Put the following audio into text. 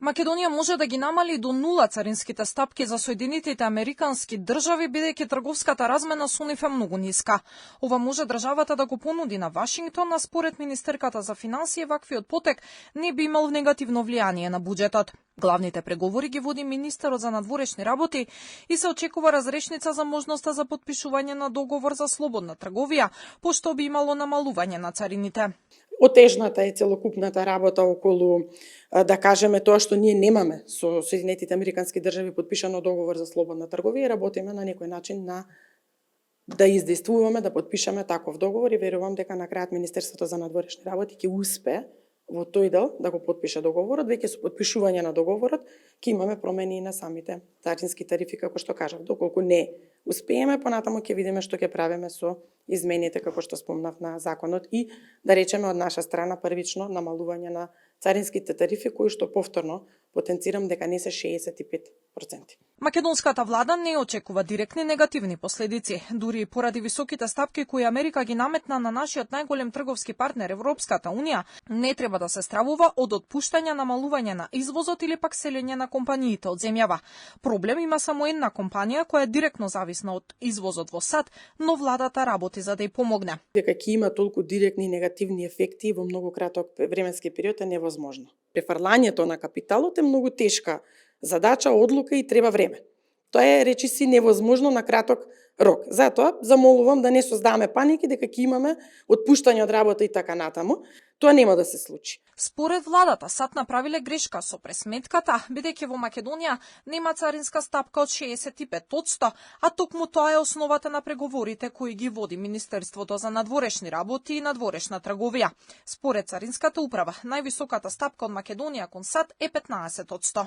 Македонија може да ги намали до нула царинските стапки за Соединетите Американски држави, бидејќи трговската размена со нив е многу ниска. Ова може државата да го понуди на Вашингтон, а според министерката за финансии ваквиот потек не би имал негативно влијание на буџетот. Главните преговори ги води министерот за надворешни работи и се очекува разрешница за можноста за потпишување на договор за слободна трговија, пошто би имало намалување на царините. Отежната е целокупната работа околу, да кажеме, тоа што ние немаме со Соединетите Американски држави подпишано договор за слободна трговија, работиме на некој начин да издействуваме, да подпишаме таков договор и верувам дека на крајот Министерството за надворешни работи ќе успее во тој дел да го подпише договорот, веќе со подпишување на договорот ќе имаме промени на самите царински тарифи, како што кажав. Доколку не успееме, понатаму ќе видиме што ќе правиме со измените, како што спомнав, на законот и, да речеме, од наша страна првично намалување на царинските тарифи, кои што повторно потенцирам дека не се 65%. Македонската влада не очекува директни негативни последици, дури и поради високите стапки кои Америка ги наметна на нашиот најголем трговски партнер Европската унија, не треба да се стравува од отпуштање, намалување на извозот или пак селење на компаниите од земјава. Проблем има само една компанија која е директно зависна од извозот во САД, но владата работи за да ја помогне. Дека ќе има толку директни негативни ефекти во многу краток временски период е невозможно. Префрлањето на капиталот е многу тешка задача, одлука и треба време. Тоа е речиси невозможно на краток рок. Затоа замолувам да не создаваме паники дека ќе имаме отпуштање од работа и така натаму. Тоа нема да се случи. Според владата, САД направиле грешка со пресметката, бидејќи во Македонија нема царинска стапка од 65%, а токму тоа е основата на преговорите кои ги води Министерството за надворешни работи и надворешна трговија. Според Царинската управа, највисоката стапка од Македонија кон САД е 15%.